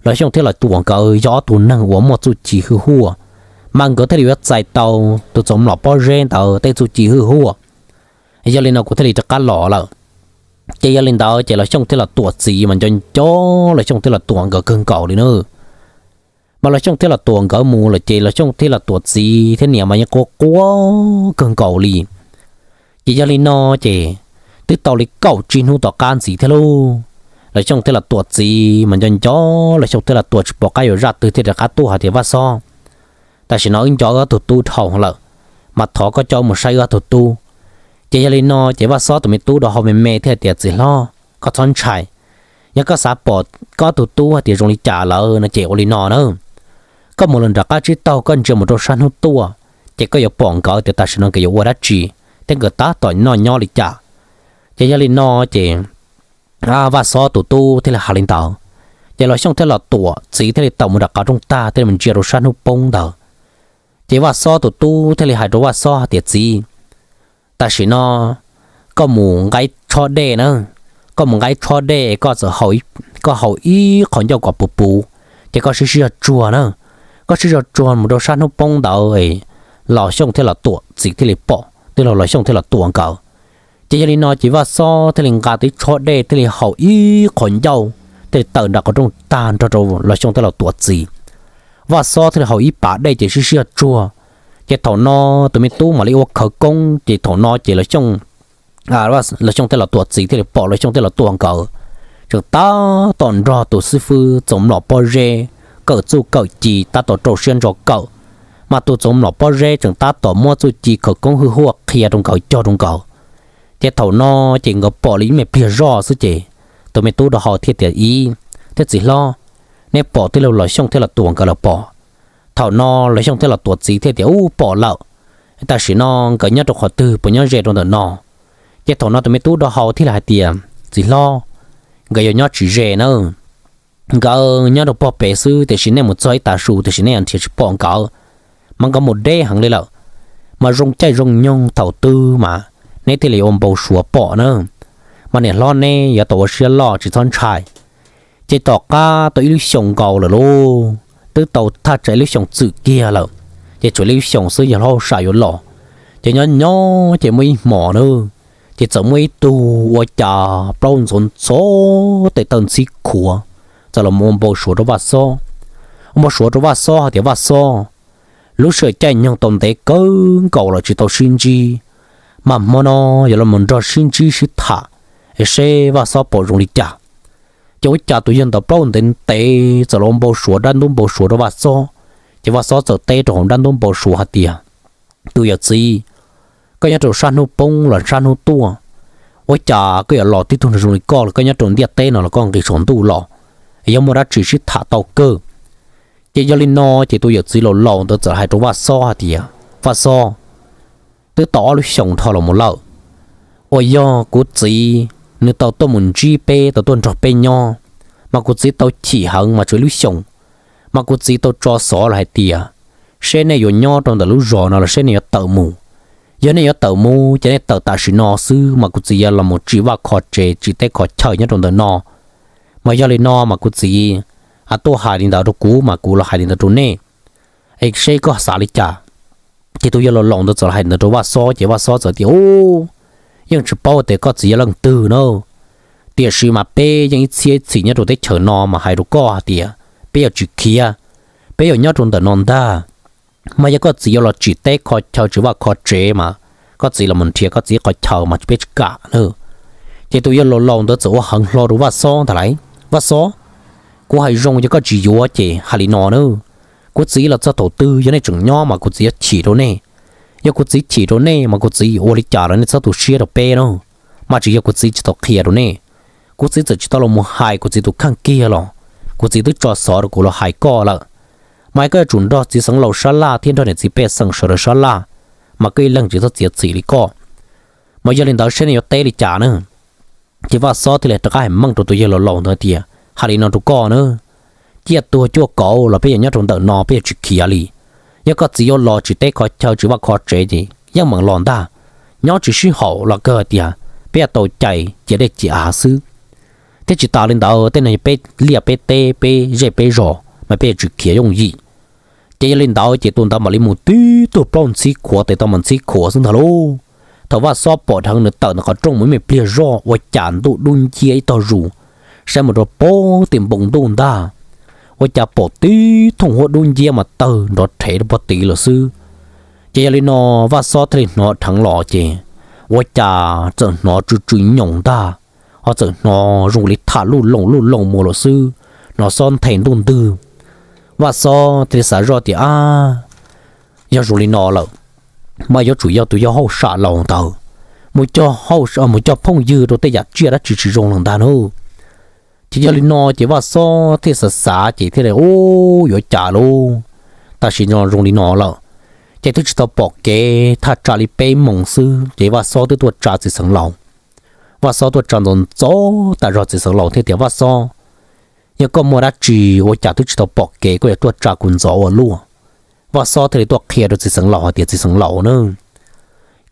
Los Xyooj thiab Los Tuam nkawd yog ob tug neeg uas muaj txuj ci hwj huaj, mas nkawd thiaj li yuav txais tau tus txoov mlom pob zeb ntawd tej txuj ci hwj huaj. Yog li no kuv thiaj li rov qab los lawm. Ces yog li ntawd ces Los Xyooj thiab Los Tuam txiv mas nco nco Los Xyooj thiab Los Tuam nkawd kawg nkaus li na. Mas Los Xyooj thiab Los Tuam nkawd mus lawm ces Los Xyooj thiab Los Tuam txiv thiab niam mas yeej quaj quaj kawg nkaus li. Ces yog li no ces twb tau li kaum tsib hnub tom qab ntxiv thiab lauj, Los Xyooj thiab Los Tuam txiv mas nco nco Los Xyooj thiab Los Tuam tsis pom qab yuav zaj twg thiaj rov qab tuaj hais tias, Vaj Xob, tam sim no wb nco wb ob tug tub dhau lawm, mas thov koj coj wb mus saib wb ob tug tub. Ces yog li no ces Vaj Xob tus me tub rau hauv me me thiaj tias, Txiv hlob, koj txhob ntshai. Yog koj xav pom koj ob tug tub hais tias zoo li cas lawm no ces ua li no na, koj mus los nram qab tsib taug koj ntsia mus rau sab hnub tuaj, ces koj yuav pom nkawd tias tam sim no nkawd yuav ua dab tsi, thiab nkawd tab tom noj nyob li cas. Ces yog li no ces Vaj Xob tus tub thiaj li hais li ntawd. Ces Los Xyooj thiab Los Tuam txiv thiaj li tawm mus nram qab rooj tag thiaj li mus ntsia rau sab hnub poob ntawd. Ces Vaj Xob tus tub thiaj li hais rau Vaj Xob hais tias, Txiv, tam sim no koj mus nqa tshob dej na, koj mus nqa tshob dej, koj txawm, koj haus ib qho ncauj kom puv puv, ces koj sib sib zog tsuag na, koj sib zog tsuag mus rau sab hnub poob ntawd, Los Xyooj thiab Los Tuam txiv thiaj li pom tij laug Los Xyooj thiab Los Tuam nkawd. Ces yog li no ces Vaj Xob thiaj li nqa tau ib tshob dej thiaj li haus ib qho ncauj, thiaj li tawm nram qhov rooj tag nrog rau Los Xyooj thiab Los Tuam txiv. Vaj Xob thiaj li haus ib pas dej ces sib sib zog tsuag. Ces thaum no tus me tub mam li ua khawv koob, ces thaum no ces Los Xyooj, Los Xyooj thiab Los Tuam txiv thiaj li pom Los Xyooj thiab Los Tuam nkawd tseem tab tom nrog tus xib fwb txoov mlom pob zeb kawm txuj kawm ci, tab tom rau siab ntso kawm, mas tus txoov mlom pob zeb tseem tab tom muab txuj ci khawv koob hwj huaj qhia rau nkawd, cog rau nkawd. Ces thaum no ces nkawd pom li ib me pliag zoj xwb ces tus me tub rau hauv thiaj tias, Ib, thiab txiv hlob, neb pom tij laug Los Xyooj thiab Los Tuam nkawd lawm pob? Thaum no Los Xyooj thiab Los Tuam txiv thiaj tias, Ub, pom lawm. Tam sim no nkawd nyob rau qhov twg, puas nyob ze rau ntawm no? Ces thaum no tus me tub do hau thiaj li hais tias, Txiv hlob, nkawd yuav nyob tsis ze na. Nkawd nyob rau pog pem xwb, tiam sis nej mus txog ib tav su tiam sis nej yuav nrhiav tsis pom nkawd, mas nkawd mus deb heev li lawm. Mas zoo caij zoo nyoog thaum twg mas neb thiaj li ua npau suav pom na. Mas niam hlob neb yuav tau ua siab loj tsis txhob ntshai. Ces tom qab tau ib lub xyoos nkaus lawm lauj, twb tau thaj tsam ib lub xyoos txwm kiag lawm, ces tshuav ib lub xyoos xwb yog hauj sam yuav los. Ces nyob nyob ces muaj ib hmos na, ces txawm muaj ib tug ua cas plaub ntxhov ntxhov tes taw ntxhib khuav txawm los ua npau suav rau Vaj Xob. Ua npau suav rau Vaj Xob hais tias, Vaj Xob, lub sij hawm caij nyoog tau ntev kawg nkaus lawm tsis tau sib ntsib, mas hmo no yuav los nrog sib ntsib sib tham es seb Vaj Xob pom zoo li cas. Ces ua cas tus yawg ntawd plaub ntev ntev txawm los ua npau suav dab ntub npau suav rau Vaj Xob. Ces Vaj Xob txawm teb rau hauv dab ntub npau suav hais tias, Tus yawm txiv, koj nyob rau sab hnub poob los sab hnub tuaj, ua cas koj yuav los tib tug nrog zoo li koj los koj nyob rau ntiaj teb no los koj nqis saum ntuj los, es yog muaj dab tsi sib tham tau kawg? Ces yog li no ces tus yawm txiv laus laus ntawd txawm hais rau Vaj Xob hais tias, Vaj Xob, twb tau ob lub xyoos dhau los mus lawm, uas yog kuv txiv nws tau tuaj mus ntsib peb, tau tuaj nrog peb nyob, mas kuv txiv tau chim heev mas tshuav ib lub xyoos, mas kuv txiv tau tso xov los hais tias, seb nej yuav nyob rau ntawm lub zos no los seb nej yuav tawm mus. Yog nej yuav tawm mus ces nej tawm tam sim no xwb mas kuv txiv yuav los mus tsim vaj kho tsev tsim teb kho chaw nyob rau ntawm no. Mas yog li no mas kuv txiv tuaj hais li ntawd rau kuv mas kuv los hais li ntawd rau nej, es seb koj xav li cas. Ces tus yawg laus laus ntawd txawm los hais ntawd rau Vaj Xob ces Vaj Xob txawm tias, Ub, yeej tsis paub tias koj txiv yog leej twg na, tiam sis mas peb yeej ib txhiab ib txhis nyob rau teb chaws no mas hais rau koj hais tias peb yuav tsis khiav, peb yuav nyob rau ntawm no ntag. Mas yog koj txiv yuav los tsim teb kho chaw tsim vaj kho tsev mas koj txiv los mus nrhiav koj txiv qhov chaw mas peb tsis kam na. Ces tus yawg laus laus ntawd txawm ua heev hlo rau Vaj Xob ntag lauj, Vaj Xob, kuv hais zoo yog koj tsis yuav ces hais li no na, kuv txiv los txog thaum twg yog nej tseem nyob mas kuv txiv yuav chim rau nej. Yog kuv txiv chim rau nej mas kuv txiv yuav ua li cas los nej txhob tu siab rau peb na. Mas tsis yog kuv txiv tsis tau qhia rau nej, kuv txiv txawm tsis tau los mus hais kuv txiv tus kheej kiag los kuv txiv twb tso xov rau kuv los hais koj lawm. Mas koj yuav tsum nrog txiv xeev laus sab laj thiab nrog niam txiv pej xeem sawv daws sab laj, mas koj ib leeg tsis txhob txiav txim li koj. Mas yog li ntawd seb nej yuav teb li cas na. Ces Vaj Xob thiaj li rov qab hais meej rau tus yawg laus laus ntawd tias, hais li no rau koj na, ciaj tuag cuaj kaum los peb yuav nyob rau ntawm no peb yuav tsis khiav li. Yog koj txiv yuav los tsim teb kho chaw tsim vaj kho tsev ces yeej meem los ntag, nyob tsis sib haum los kawg hais tias peb yuav tau cais cia dej cia av xwb. Thiab tsis tas li ntawd tej no yog peb liaj peb teb peb zej peb zos mas peb yuav tsis khiav yooj yim. Ces yog li ntawd ces tus ntawd mam li mus tib tug plaub ntxhib khuav tes taw mas ntxhib khuav xwb ntag lauj. Thaum Vaj Xob pom dheev nws tawm ntawm qhov rooj mus ib me pliag zoj ua cas ntuj dub nciab ib tog zus, saib mus rau pem tim npoo ntuj ntag, ua cas pom tib thooj huab dub nciab mas tawg nrov rhev rau pog tid lawm xwb. Ces yog li no Vaj Xob thiaj li hnov dheev los ces ua cas txawm hnov tsw tsw nyoos ntag, ho txawm hnov zoo li tham luj loos luj loos mus lawm xwb, hnov xob nthe ntuj ntwg. Vaj Xob thiaj li xav zoj tias, ab, yog zoo li no lawm, mas yuav tsum yog tus yawg hauj sam laus ntawd mus cog, mus cog phooj ywg rau tej yam tsiaj dab tsi tsis zoo los ntag na. Ces yog li no ces Vaj Xob thiaj xav xav ces thiaj li, ub, yuav cas lauj, tam sim no zoo li no lawm. Ces twb tsis tau pom kev, thaj tsam li peb moos xwb ces Vaj Xob twb tuaj tsa txiv xeev laus. Vaj Xob tuaj tsa ntxov ntxov tas zog, txiv xeev laus thiaj tias, Vaj Xob, yog koj muaj dab tsi ua cas twb tsis tau pom kev koj yuav tuaj tsa kuv ntxov ua luaj? Vaj Xob thiaj li tuaj qhia rau txiv xeev laus hais tias, Txiv xeev laus na,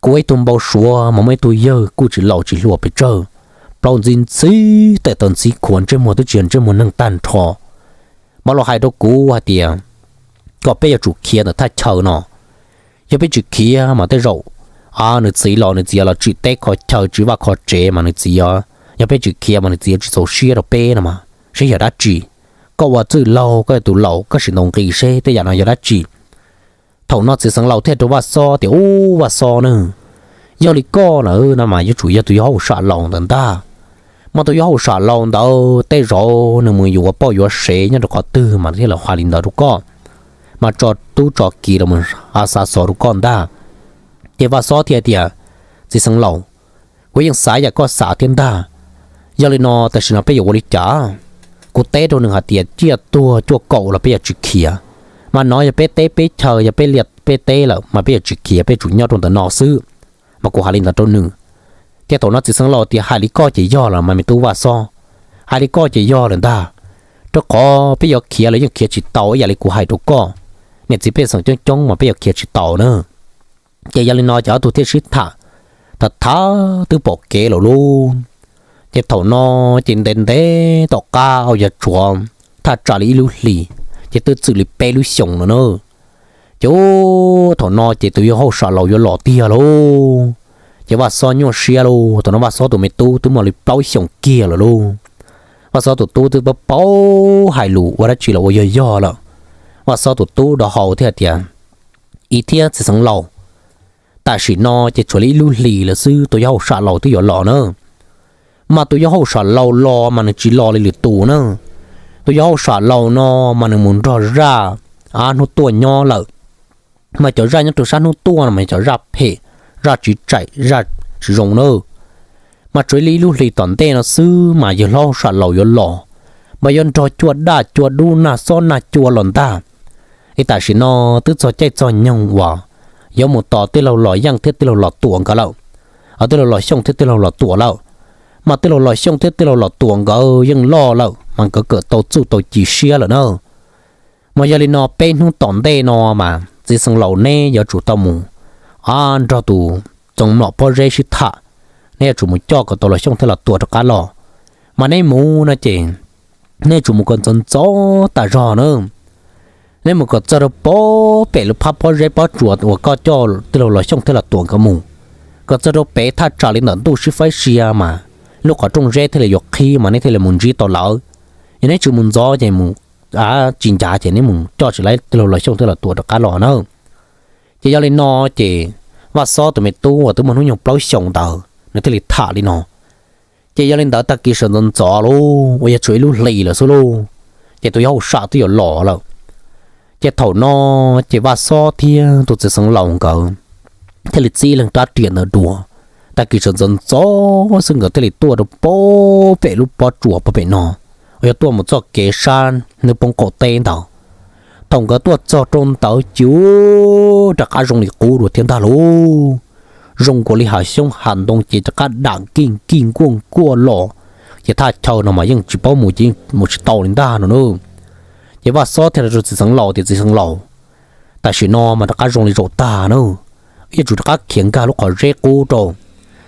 kuv ua ib tug npau suav mas muaj ib tug yawg kuj tsis laus tsis hluas pes tsawg, plaub ntxhib ntxhib tes taw ntxhib khuav, ntsej muag twb tsis yog ntsej muag neeg tag nrho, mas los hais rau kuv hais tias kom peb yuav tsum khiav ntawm thaj chaw no. Yog peb tsis khiav mas tej zaum nws txiv los nws txiv yuav los tsim teb kho chaw tsim vaj kho tsev mas nws txiv, yog peb tsis khiav mas nws txiv yuav tsis txaus siab rau peb no mas seb yog dab tsi. Koj ua txwj laug, koj yog tus laus, koj sim ntaus nqi seb tej yam no yog dab tsi. Thaum no txiv xeev laus thiaj rau Vaj Xob tias, Ub, Vaj Xob na, yog li koj lawm no mas yuav tsum yog tus yawg hauj sam laus ntawd ntag. Mas tus yawg hauj sam laus ntawd tej zaum nws mus yuav poj yuav sev nyob rau qhov twg mas thiaj los hais li ntawd rau koj, mas tso tub tso kiv los xa xov rau koj ntag. Ces Vaj Xob thiaj tias, Txiv xeev laus, kuv yeej xav yam koj xav thiab ntag. Yog li no tam sim no peb yuav ua li cas? Kuv teb rau nws hais tias ciaj tuag cuaj kaum los peb yuav tsis khiav. Mas no yog peb teb peb chaw, yog peb liaj peb teb lawm mas peb yuav tsis khiav, peb tsum nyob rau ntawm no xwb. Mas kuv hais li ntawd rau nws, Ces thaum no txiv xeev laus tias hais li koj ces yog lawm mas me tub Vaj Xob, hais li koj ces yog lawm ntag, rau qhov peb yuav khiav los yeej khiav tsis tau ib yam li kuv hais rau koj. Niam txiv pej xeem coob coob mas peb yuav khiav tsis tau na. Ces yog li no ces ob tug thiaj sib tham, tham tham twb pom kev lawm lauj. Ces thaum no ces ntev ntev tom qab ua yog tshuav thaj tsam li ib lub hlis, ces twb txwm li peb lub xyoos lawm na. Ces thaum no ces tus yawg hauj sam laus yuav los tiag lauj. Ces Vaj Xob nyuaj siab lauj, thaum no Vaj Xob tus me tub twb muaj li plaub xyoos kiag lawm lauj. Vaj Xob tus tub twb paub paub hais lus ua dab tsi los ua yog yog lawm. Vaj Xob tus tub do hau thiaj tias, ib thiab txiv xeev laus, tam sim no ces tshuav li ib lub hlis lawm xwb tus yawg hauj sam laus twb yuav los na. Mas tus yawg hauj sam laus los mas nws tsis los li lwm tus na. Tus yawg hauj sam laus no mas nws mus nrog zaj hnub tuaj nyob lawm. Mas cov zaj nyob rau sab hnub tuaj no mas cov zaj phem, zaj tsis tseem, zaj tsis zoo na. Mas tshuav li ib lub hlis tom ntej no xwb mas yawg hlob hauj sam laus yuav los, mas yuav nrog cuaj daj cuaj dub nag xob nag cua los ntag. Es tam sim no twb txog caij txog nyoog uas yuav mus tos tij laug Los Yeej thiab tij laug Los Tuam nkawd lawm. Tij laug Los Xyooj thiab tij laug Los Tuam lawm. Mas tij laug Los Xyooj thiab tij laug Los Tuam nkawd yeej loj lawm mas nkawd kawm tau txuj tau ci siab lawm na. Mas yog li no peb hnub tom ntej no mas txiv xeev laus neb yuav tsum tau mus nrog tus Txoov Mlom Pob Zeb sib tham, neb yuav tsum mus coj kom tau Los Xyooj thiab Los Tuam rov qab los. Mas neb mus no ces neb tsum mus kom ntxov ntxov tas zog na. Neb mus kom txog rau pem lub phab pob zeb pob tsuas uas koj coj tij laug Los Xyooj thiab Los Tuam nkawd mus, kom txog rau pem thaj tsam li ntawm ntuj sib faib sia mas lub qhov rooj zeb thiaj li yuav qhib mas neb thiaj li mus ntsib tau lawv. Yog neb tsis mus ntxov ces mus tsis ncav ces neb mus coj tsis tau tij laug Los Xyooj thiab Los Tuam rov qab los na. Ces yog li no ces Vaj Xob tus me tub uas twb muaj hnub nyoog plaub xyoos ntawd nws thiaj li tham li no. Ces yog li ntawd tag kis sawv ntxov ntxov lauj uas yog tshuav ib lub hlis lawm xwb lauj, ces tus yawg hauj sam twb yuav los lawm. Ces thaum no ces Vaj Xob thiab tus txiv xeev laus nkawd thiaj li txib leej rab riam ntawd dua. Tag kis sawv ntxov ntxov xwb nkawd thiaj li tuaj rau pem lub pob tsuas pem no, uas yog tuaj mus txoj kev sab hnub poob qaum teb ntawd. Thaum nkawd tuaj txog rau ntawd ces rov qab zoo li qub dua thiab ntag lauj. Zoo nkaus li hav xyoob hav ntoo ces rov qab dam kij kij nkuaj nkuaj los, ces thaj chaw no mas yeej tsis paub mus ces yeej mus tsis tau li ntag no na. Ces Vaj Xob thiaj hais rau txiv xeev laus tias txiv xeev laus, tam sim no mas rov qab zoo li zaum tag na, wb yuav tsum rov qab khiav nkag lub qhov zeb qub rau.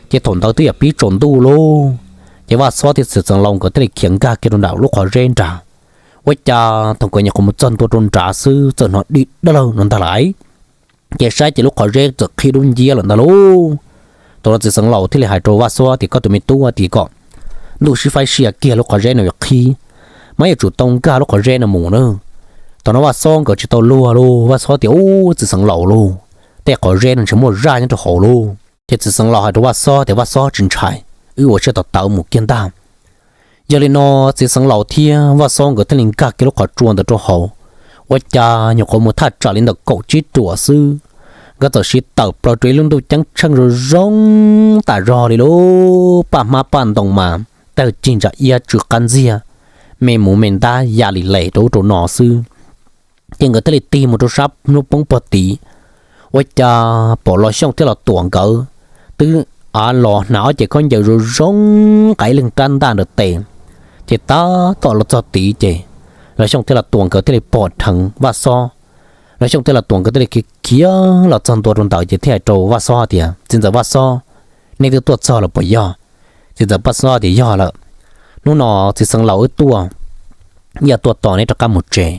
Ces thaum ntawd twb yog pib tsaus ntuj lauj, ces Vaj Xob thiab txiv xeev laus nkawd thiaj li khiav nkag kiag rau nram lub qhov zeb nrad. Ua cas thaum nkawd nyuam qhuav mus txog ntua rau nrad xwb txawm hnov dig dawb laug no ntag lauj. Ces saib ces lub qhov zeb txawm qhib dub nciab lawm ntag lauj. Thaum no txiv xeev laus thiaj li hais rau Vaj Xob tias koj tus me tub, tias kom ntuj sib faib sia kiag lub qhov zeb no yuav qhib, mas yuav tsum tau nkag lub qhov zeb no mus na. Thaum no Vaj Xob nkawd tsis tau luag lauj, Vaj Xob tias ub txiv xeev laus lauj, tej qhov zeb no ntshe muaj zaj nyob rau hauv lauj. Ces txiv xeev laus hais rau Vaj Xob tias Vaj Xob tsis ntshai, wb ua siab tawv tawv mus kiag ntag. Yog li no txiv xeev laus thiab Vaj Xob nkawd thiaj li nkag kiag lub qhov tsua ntawd rau hauv. Ua cas nyuam qhuav mus thaj tsam li ntawm kaum tsib ruam xwb, nkawd txawm siv tawm plaws rau ib lub ntuj ceeb tsheej zoo zoo tas zog li lauj, paj hmab paj ntoo mas tawg cig ntsa iab tsw qab ntxiag, me muv me ntab ya li les rau ub rau no xwb. Ces nkawd thiaj li tig mus rau sab hnub poob puag tid. Ua cas pom Los Xyooj thiab Los Tuam nkawd twb av los hnav ob cev khaub ncaws zoo zoo, nqa ib leeg rab ntaj ntawm tes. Ces tab tom los txog tid ces Los Xyooj thiab Los Tuam nkawd thiaj li pom dheev Vaj Xob. Los Xyooj thiab Los Tuam nkawd thiaj li khiav khiav los txog ntua rau ntawd ces thiaj hais rau Vaj Xob tias txiv ntxawm Vaj Xob, nej twb tuaj txog lawm puas yog? Txiv ntxawm Vaj Xob tias yog lawm, hnub no txiv xeev laus wb tuaj, wb yog tuaj tos neb rov qab mus tsev,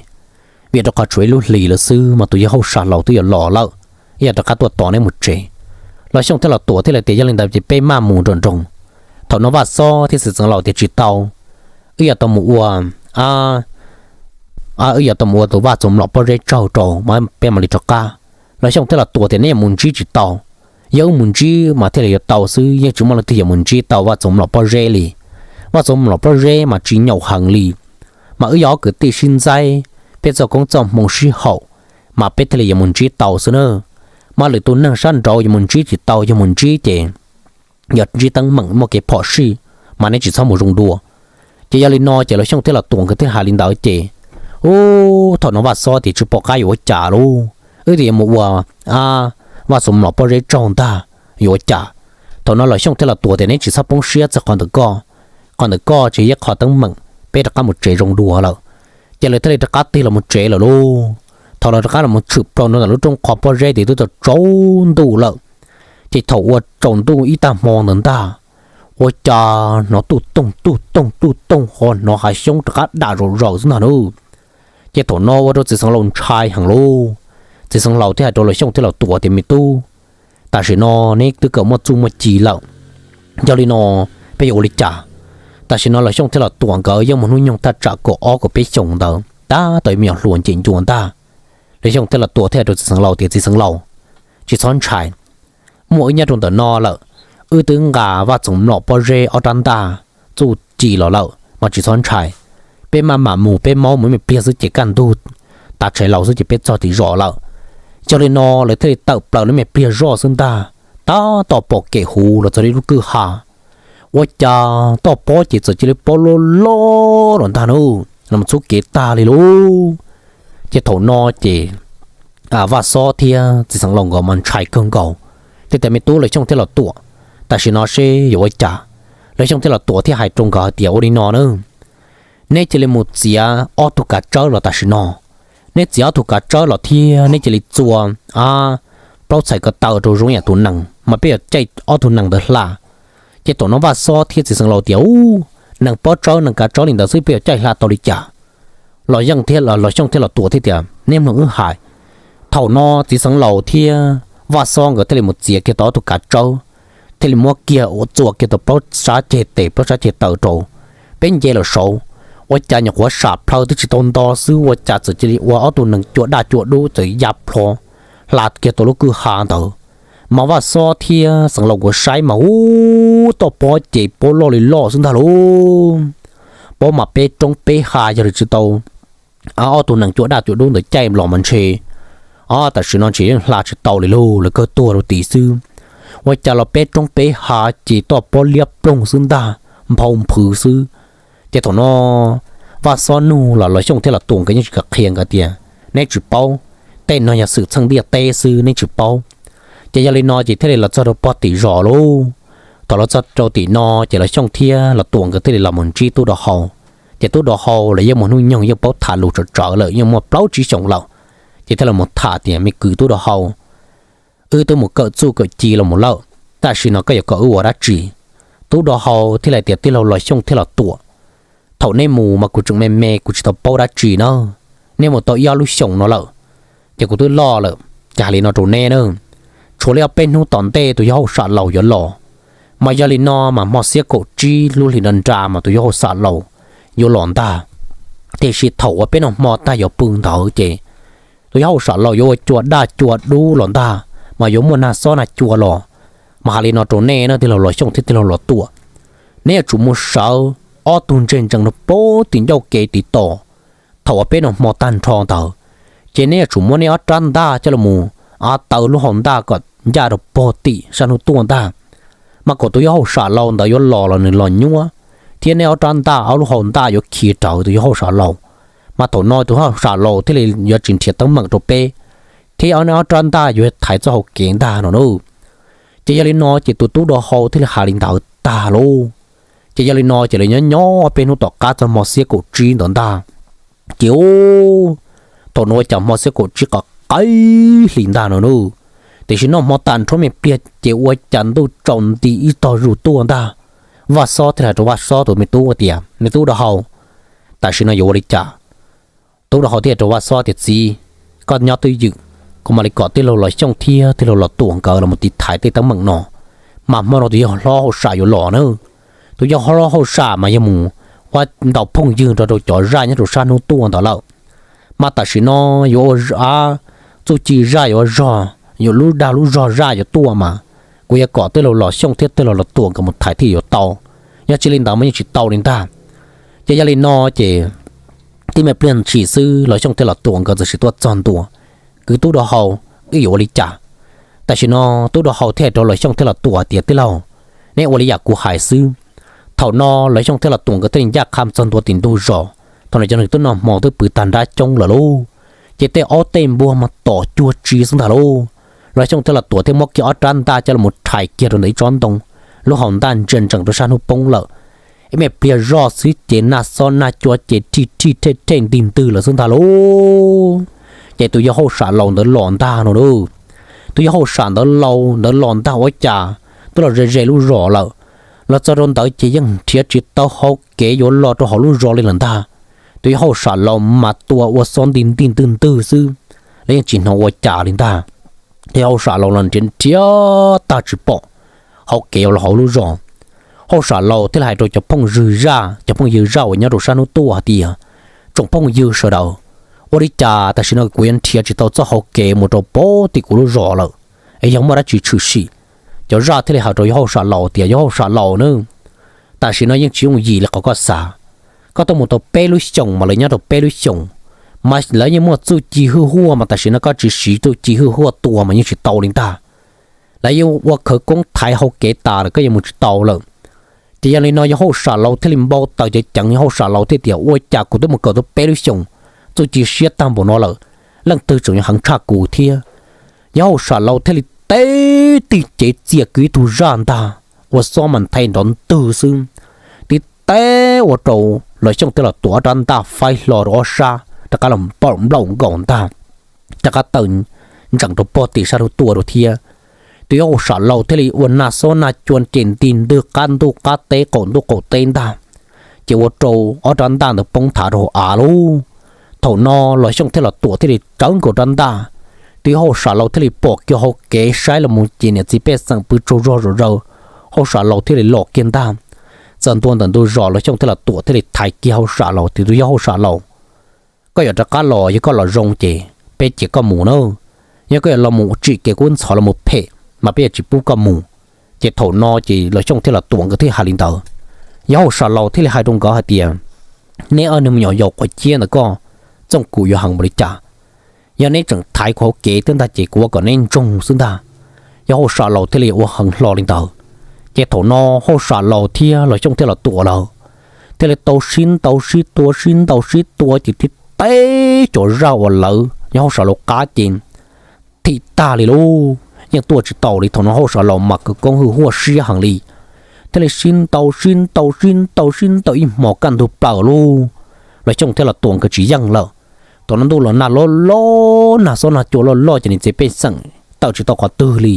vim rau qhov tshuav ib lub hlis lawm xwb mas tus yawg hauj sam laus twb yuav los lawm, wb yog rov qab tuaj tos neb mus tsev. Los Xyooj thiab Los Tuam thiaj li tias yog li ntawd ces peb maj mus nroos nroos. Thaum no Vaj Xob thiab txiv xeev laus tias tsis tau, wb yog tau mus ua, wb yog tau mus ua tus Vaj Txoov Mlom Pob Zeb tsaug rau mas peb mam li rov qab. Los Xyooj thiab Los Tuam tias neb yuav mus ntsib tsis tau, yog wb mus ntsib mas thiaj li yuav tau xwb, yeej tsis muaj leej twg yuav mus ntsib tau Vaj Txoov Mlom Pob Zeb li. Vaj Txoov Mlom Pob Zeb mas tsis nyaum heev li, mas wb yog ob kwv tij sib ntxaib, peb txoj koob txoj hmoo sib haum, mas peb thiaj li yuav mus ntsib tau xwb na. Mas lwm tus neeg sab nraud yuav mus ntsib tsis tau, yog mus ntsib ces yog ntsib teeb meem muaj kev phom sij, mas neb tsis txhob mus zoo dua. Ces yog li no ces Los Xyooj thiab Los Tuam nkawd thiaj hais li ntawd ces, ub, thaum no Vaj Xob tias tsis pom qab yuav ua cas lauj, wb tias yuav mus ua Vaj Txoov Mlom Pob Zeb tsaug ntag, yuav ua cas? Thaum no Los Xyooj thiab Los Tuam tias neb tsis txhob poob siab txog qhov ntawm koj, qhov ntawm koj ces yeej qhov teeb meem, peb rov qab mus tsev zoo dua lawm. Ces lawv thiaj li rov qab tig los mus tsev lawm lauj. Thaum lawv rov qab los mus tshwm plaws rau ntawm lub roob qhov pob zeb ces twb tsaus ntuj lawm. Ces thaum ua tsaus ntuj ib tag hmo ntawd ntag, ua cas hnov tuj tooj tuj tooj tuj tooj ho hnov hav xyoob rov qab dam zom zaws xwb ntag nawb. Ces thaum no ua rau txiv xeev laus ntshai heev lauj. Txiv xeev laus thiaj hais rau Los Xyooj thiab Los Tuam tias me tub, tam sim no neb twb kawm muaj txuj muaj ci lawm, yog li no peb yuav ua li cas? Tam sim no Los Xyooj thiab Los Tuam nkawd yeej muaj hnub nyoog thaj tsam kaum ob kaum peb xyoos ntawd, tab tom me nyuam hluas ncem ncua ntag. Los Xyooj thiab Los Tuam thiaj hais rau txiv xeev laus tias txiv xeev laus, tsis txhob ntshai, muaj wb nyob rau ntawm no lawm, wb twb nqa Vaj Txoov Mlom pob zeb ob rab ntaj txuj ci los lawm mas tsis txhob ntshai. Peb maj mam mus, peb maub mus me pliag xwb ces kaj ntug tav tshais laus xwb ces peb txog tim zos lawm. Yog li no lawv thiaj li tawm plaws lub me pliag zoj xwb ntag, tab tom pom kev huv los txog li lub kwj ha, ua cas toj pob ces txawm cia li pob loj loj los ntag na, los txhub kev tag li lauj. Ces thaum no ces Vaj Xob thiab txiv xeev laus nkawd mas ntshai kawg nkaus, thiaj tias me tub Los Xyooj thiab Los Tuam, tam sim no seb yuav ua cas? Los Xyooj thiab Los Tuam thiaj hais rau nkawd hais tias ua li no na, neb cia li mus txiav ob tug kav tsawb los tam sim no. Neb txiav ob tug kav tsawb los thiab neb cia li txua plaub txhais ko taw rau zoo yam tus nees mas peb yuav caij ob tug nees ntawd hla. Ces thaum no Vaj Xob thiab txiv xeev laus tias u, nees pob tsawb nees kav tsawb li ntawd xwb peb yuav caij hla tau li cas? Los Yeej thiab Los Xyooj thiab Los Tuam thiaj tias neb mloog wb hais. Thaum no txiv xeev laus thiab Vaj Xob nkawd thiaj li mus txiav kiag tau ob tug kav tsawb, thiaj li muab kiag ua txua kiag tau plaub sab ceg tes plaub sab ceg taw rau. Peb nce lawm saud, ua cas nyuam qhuav sam plhaw twb tsis tau nto xwb ua cas txawm cia li ua ob tug nees cua daj cua dub txawm ya plho hla kiag tau lub kwj ha ntawd. Mas Vaj Xob thiab xeev laus nkawd saib mas u, toj pob ces pob loj li loj xwb ntag lauj. Pob mas peb roob peb ha yog li tsis tau ob tug nees cua daj cua dub ntawd caij los mas ntshe ob tam sim no ntshe yeej hla tsis tau li lauj, lawv kawg tuag rau tid xwb. Ua cas los peb roob peb ha ces toj pob liab ploog xwb ntag, nphau nphwv xwb. Ces thaum no Vaj Xob nug los Los Xyooj thiab Los Tuam nkawd yeej tsis kam qhia, nkawd tias neb tsis paub, tej no yog xwm txheej ntiaj teb xwb neb tsis paub. Ces yog li no ces thiaj li los txog rau pog tim zos lauj. Thaum los txog rau tim no ces Los Xyooj thiab Los Tuam nkawd thiaj li los mus ntsib tub dau hau. Ces tub dau hau los yeej muaj hnub nyoog yeej paub tham lus tsawv tsawv lawm, yeej muaj plaub tsib xyoos lawm. Ces thiaj los mus tham tias me kwv tub dau hau, wb twb mus kawm txuj kawm ci los mus lawm, tam sim no koj yuav kom wb ua dab tsi? Tub dau hau thiaj li tias tij laug Los Xyooj thiab Los Tuam, thaum neb mus mas kuv tseem me me kuv tsis tau paub dab tsi na. Neb mus tau ib ob lub xyoos no lawm, ces kuv twb loj lawm, ces hais li no rau neb na, tshuav li ob peb hnub tom ntej tus yawg hauj sam laus yuav los. Mas yog li no mas hmo xiab kaum tsib lub hlis nra nra mas tus yawg hauj sam laus yuav los ntag. Tiam sis thaum uas peb noj hmo tag yuav pw ntawd ces tus yawg hauj sam laus yuav ua cua daj cua dub los ntag, mas yuav muaj nag xob nag cua los. Mas hais li no rau nej na tij laug Los Xyooj thiab tij laug Los Tuam, neb yuav tsum mus sawv ob tug ntseg ntsees rau pem tim ncauj kev tiv tos. Thaum uas peb noj hmo tag nrho ntawd, ces neb yuav tsum muab neb ob rab ntaj coj los mus taw lub hau ntaj kom ncaj rau pog tim sab hnub tuaj ntag. Mas kom tus yawg hauj sam laus ntawd yuav los los nws los nyuab, thiab neb ob rab ntaj ob lub hau ntaj yuav khi rawv tus yawg hauj sam laus. Mas thaum no tus yawg hauj sam laus thiaj li yuav tsis nrhiav teeb meem rau peb, thiab neb ob rab ntaj yuav thaiv txoj hau kev ntag no na. Ces yog li no ces tus tub dau hau thiaj li hais li ntawd tag lauj. Ces yog li no ces lawv nyob nyob peb hnub tom qab txog hmo xiab kaum tsib ntawd ntag. Ces thaum no ua cas hmo xiab kaum tsib qhov qaib hli ntag no na, tiam sis noj hmo tag nrho me pliag ces ua cas ntuj tsaus nti ib tog zus tuaj ntag. Vaj Xob thiaj hais rau Vaj Xob tus me tub tias me tub dau hau, tam sim no yuav ua li cas? Tub dau hau thiaj rau Vaj Xob tias txiv, koj nyob twj ywm, kuv mam li kom tij laug Los Xyooj thiab tij laug Los Tuam nkawd los mus tiv thaiv tej teeb meem no, mas hmo no tus yawg hlob hauj sam yuav los na. Tus yawg hlob hauj sam mas yog mus ua ntaus phooj ywg nrog rau cov zaj nyob rau sab hnub tuaj ntawd lawm. Mas tam sim no yuav ua txuj ci zaj yuav zog, yuav lub dag lub zog zaj yuav tuaj mas kuv yuav kom tij laug Los Xyooj thiab tij laug Los Tuam nkawd mus thaiv thiaj yuav tau, yog tsis li ntawd mas yeej tsis tau li ntag. Ces yog li no ces tib me pliag ntshis xwb Los Xyooj thiab Los Tuam nkawd txawm sim tuaj txog ntua. Kwv tub dau hau, wb yuav ua li cas? Tam sim no tub dau hau thiaj hais rau Los Xyooj thiab Los Tuam tias tij laug, neb ua li yam kuv hais xwb. Thaum no Los Xyooj thiab Los Tuam nkawd thiaj li ncaj qha txog ntua tim ntug zos. Thaum no cov neeg twb noj hmo twb pw tag nrab coob lawm lauj, ces tej aub tej npua mas tom cuag tsi xwb ntag lauj. Los Xyooj thiab Los Tuam thiaj muab kiag ob rab ntaj coj los rhais kiag rau ntawm ib tsob ntoo, lub hau ntaj ntsia ntsees rau sab hnub poob lawm. Ib me pliag zoj xwb ces nag xob nag cua ces rhij rhij rhej rhej ntig ntwg lawm xwb ntag lauj. Ces tus yawg hauj sam laus ntawd los ntag no lauj. Tus yawg hauj sam ntawd laus ntawd los ntag ua cas twb los ze ze lub zos lawm. Los txog rau ntawd ces yeej nrhiav tsis tau hau kev yuav los rau hauv lub zos li lawm ntag. Tus yawg hauj sam laus mas tua ua xob nti nti ntwg ntwg xwb, los yeej tsis hnov ua cas li ntag. Tus yawg hauj sam laus los nrhiav nrhiav tag tsis pom hau kev yuav los hauv lub zos. Hauj sam laus thiaj li hais rau cov phooj ywg zaj, cov phooj ywg zaj uas nyob rau sab hnub tuaj hais tias, tsoom phooj ywg sawv daws, ua li cas tam sim no kuv yuav nrhiav tsis tau txoj hau kev mus rau pem tim kuv lub zos lawm, es yog muaj dab tsi tshwm sim? Cov zaj thiaj li hais rau yawg hauj sam laus tias, yawg hauj sam laus na, tam sim no yeej tsis yooj yim li qhov koj xav. Koj tuaj mus tau peb lub xyoos mas lawv nyob rau peb lub xyoos, mas lawv yeej muaj txuj ci hwj huaj, mas tam sim no koj tsis siv txuj ci hwj huaj tua mas yeej tsis tau li ntag. Lawv yeej ua khawv koob thaiv hau kev tas lawm, koj yuav mus tsis tau lawm. Ces yog li no yawg hauj sam laus thiaj li npau taws ceev ceev, yawg hauj sam laus thiaj tias, ua cas kuv twb mus kawm tau peb lub xyoos, txuj ci siab tag npaum no lawm, leej twg tseem yuav heev tshaj kuv thiab? Yawg hauj sam laus thiaj li teb tig cev txias kiag ib tug zaj ntag, ua xob mas nthe nrov ntwg xwb, tib teb ua rau Los Xyooj thiaj los tuam ob rab ntaj faib hlo rau ob sab rov qab los nplaum nkaus ntag, rov qab tawm ntsees rau pem tim sab hnub tuaj rau thiab. Tus yawg hauj sam laus thiaj li ua nag xob nag cua ces nti ntwg qab ntuj qab teb qaum ntuj qaum teb ntag, ces ua rau ob rab ntaj ntawd poob thav rau hauv av lauj. Thaum no Los Xyooj thiaj los tuam thiaj li tsawv nkaus rab ntaj. Tus yawg hauj sam laus thiaj li pom kiag hau kev saib los mus ces niam txiv pej xeem pw tsaug zog zom zaws, hauj sam laus thiaj li los kiag ntag. Txog ntua ntawm ntug zos Los Xyooj thiaj los tuam thiaj li thaiv kiag hauj sam laus tias, tus yawg hauj sam laus, koj yuav rov qab los, yog koj los zoo ces peb cia koj mus na, yog koj yuav los mus tsim kev kub ntxhov los mus phem mas peb yuav tsis pub koj mus. Ces thaum no ces Los Xyooj thiaj los tuam nkawd thiaj hais li ntawd. Yawg hauj sam laus thiaj li hais rau nkawd hais tias, neb ob niag me nyuam yaus quav ciab ntawm koj, txooj kuv yuav heev npaum li cas? Yog neb tseem thaiv kuv hau kev thiab ntag ces kuv ua kom neb ntsoog xwb ntag. Yawg hauj sam laus thiaj li ua heev hlo li ntawd. Ces thaum no hauj sam laus thiab Los Xyooj thiaj los tuam lawm, thiaj li tau sib ntaus sib tua sib ntaus sib tua ces tib teb cov zaj uas lawv yawg hauj sam laus qab ces thim tag li lauj, yeej tuaj tsis tau li. Thaum no hauj sam laus mas khawv koob hwj huaj siab heev li, thiaj li sib ntaus sib ntaus sib ntaus sib ntaus ib hmos kaj ntug plaws lauj, Los Xyooj thiaj los tuam nkawd tsis yeej lawm. Thaum no ntuj los nag loj loj, nag xob nag cua loj loj ces niam txiv pej xeem tawm tsis tau qhov twg li,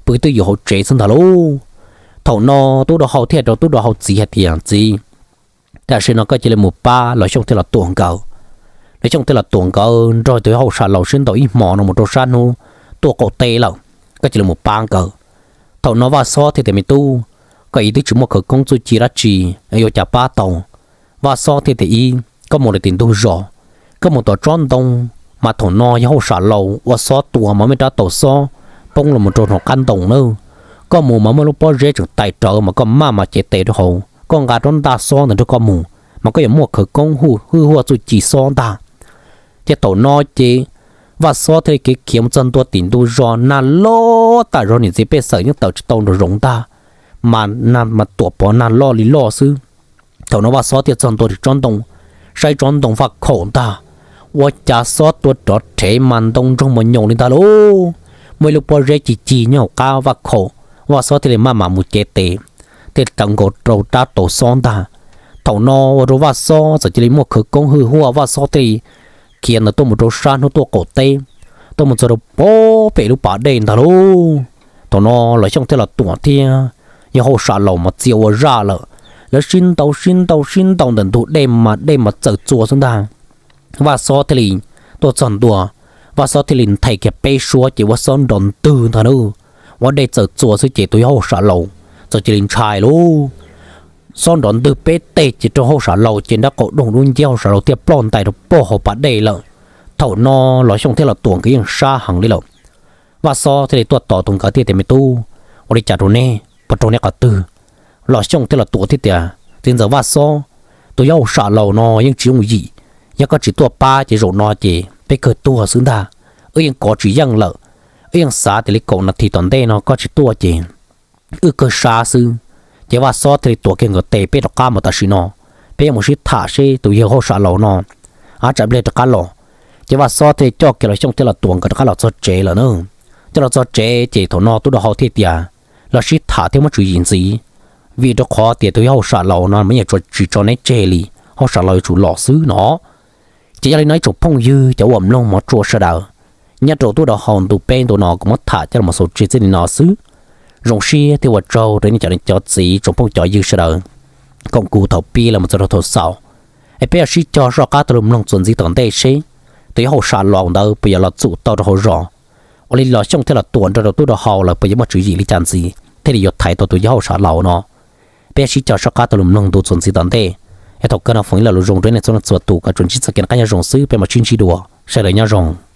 pw twj ywm hauv tsev xwb ntag lauj. Thaum no tub dau hau thiaj rau tub dau hau txiv hais tias, txiv, tam sim no koj cia li mus pab Los Xyooj thiaj los tuam nkawd. Los Xyooj thiaj los tuam nkawd nrog tus yawg hauj sam laus sib ntaus ib hmos no mus rau sab hnub tuaj qaum teb lawm, koj cia li mus pab nkawd. Thaum no Vaj Xob thiaj tias, me tub, koj ib twb tsis muaj khawv koob txuj ci dab tsi, yuav cas pab tau. Vaj Xob thiaj tias, ib, koj mus rau tim ntug zos, koj mus tom tsob ntoo, mas thaum no yawg hauj sam laus ua xob tua mas muaj rab taus xob poob los mus rau hauv qab ntoo na. Koj mus mas muaj lub pob zeb tseem tais rawv mas koj maj mam cev tes rau hauv, koj nqa rab ntaj xob ntawd nrog koj mus, mas koj yuav muaj khawv koob hwj huaj txuj ci xob ntag. Ces thaum no ces Vaj Xob thiaj li khiav khiav mus txog ntua tim ntug zos, nag loj tas zog niam txiv pej xeem yeej tawm tsis tau nraum zoov ntag, mas nag mas tuam pov nag loj li loj xwb. Thaum no Vaj Xob thiaj txog ntua tim tsob ntoo, saib tsob ntoo vaj khaum ntag, ua cas xob tua rov rhev mas ntoo ntsoog mos nyoos li ntag lauj. Muaj ib lub pob zeb cig cig nyob hauv qab vaj khaum, Vaj Xob thiaj li maj mam mus cev tes, thiaj tawv nkaus rau rab taus xob ntag. Thaum no ua rau Vaj Xob txawm cia li muaj khawv koob hwj huaj, Vaj Xob thiaj li khiav ntawd tuaj mus rau sab hnub tuaj qaum teb, tuaj mus txog rau pem lub pas dej ntag lauj. Thaum no Los Xyooj thiaj los tuam thiab yawg hauj sam laus mas txia ua zaj lawm, lawv sib ntaus sib ntaus sib ntaus ntawm ntug dej mas dej mas txawm txua xwb ntag. Vaj Xob thiaj li tuaj txog ntua, Vaj Xob thiaj li nthe kiag peb suab ces ua xob nrov ntwg ntag na. Ua dej txawm txua xwb ces tus yawg hauj sam laus txawm cia li ntshai lauj. Xob nrov ntwg peb teg ces rau hauj sam laus ces nrab qaum doog dub nciab, hauj sam laus thiaj ploj ntais rau pem hauv pas dej lawm. Thaum no Los Xyooj thiab Los Tuam nkawd yeej sab heev li lawm. Vaj Xob thiaj li tuaj tos tus nkawd thiaj tias, me tub, ua li cas rau neb, puas raug neb qhov twg? Los Xyooj thiaj Los Tuam thiaj tias, txiv ntxawm Vaj Xob, tus yawg hauj sam laus no yeej tsis yooj yim, yog koj tsis tuaj pab ces zaum no ces peb kawg tuag xwb ntag. Wb yeej kov tsis yeej lawm, wb yeej xav tias li kaum nas this tom ntej no koj tsis tuaj ces wb kawg sab xwb. Ces Vaj Xob thiaj li tuav kiag nkawd tes, peb rov qab mus tam sim no, peb yuav mus sib tham seb tus yawg hauj sam laus no tsam pliag rov qab los. Ces Vaj Xob thiaj li coj kiag Los Xyooj thiab Los Tuam nkawd rov qab los txog tsev lawm na. Coj los txog tsev ces thaum no Tub Dau Hau thiaj tias, los sib tham thiab muab tswv yim ntxiv, vim rau qhov tias tus yawg hauj sam laus no mas yeej tsis tso neb tseg li, hauj sam laus yuav tsum los xwb no. Ces yog li no ib tsoom phooj ywg cov uas mloog mov tsuam sawv daws, nyob rau tuaj rau hauv ntu peb ntu no kuv muab tham coj los xaus tseg txij li no xwb. Zoo siab thiab ua tsaug rau nej cov niam cov txiv tsoom phooj cov ywg sawv daws koom kuv thaum pib los mus txog rau thaum xaus. Es peb yuav sib cog soj qab tau los mloog txuas ntxiv tom ntej seb tus yawg hauj sam laus ntawd puas yuav los txum tau rau hauv zos, ua li los Xyooj thiaj los tuam nrog rau tub rau hau lawm puas yuav muaj tswv yim li cas ntxiv thiaj li yuav thaiv tau tus yawg hauj sam laus no. Peb yuav sib cog soj qab tau los mloog ntu txuas ntxiv tom ntej. Es thaum kawg no foom ib lo lus zoo rau nej txhua leej txhua tus kom tsuas ntsib txoj kev noj qab nyob zoo xwb, peb mam sib ntsib dua, sawv daws nyob zoo.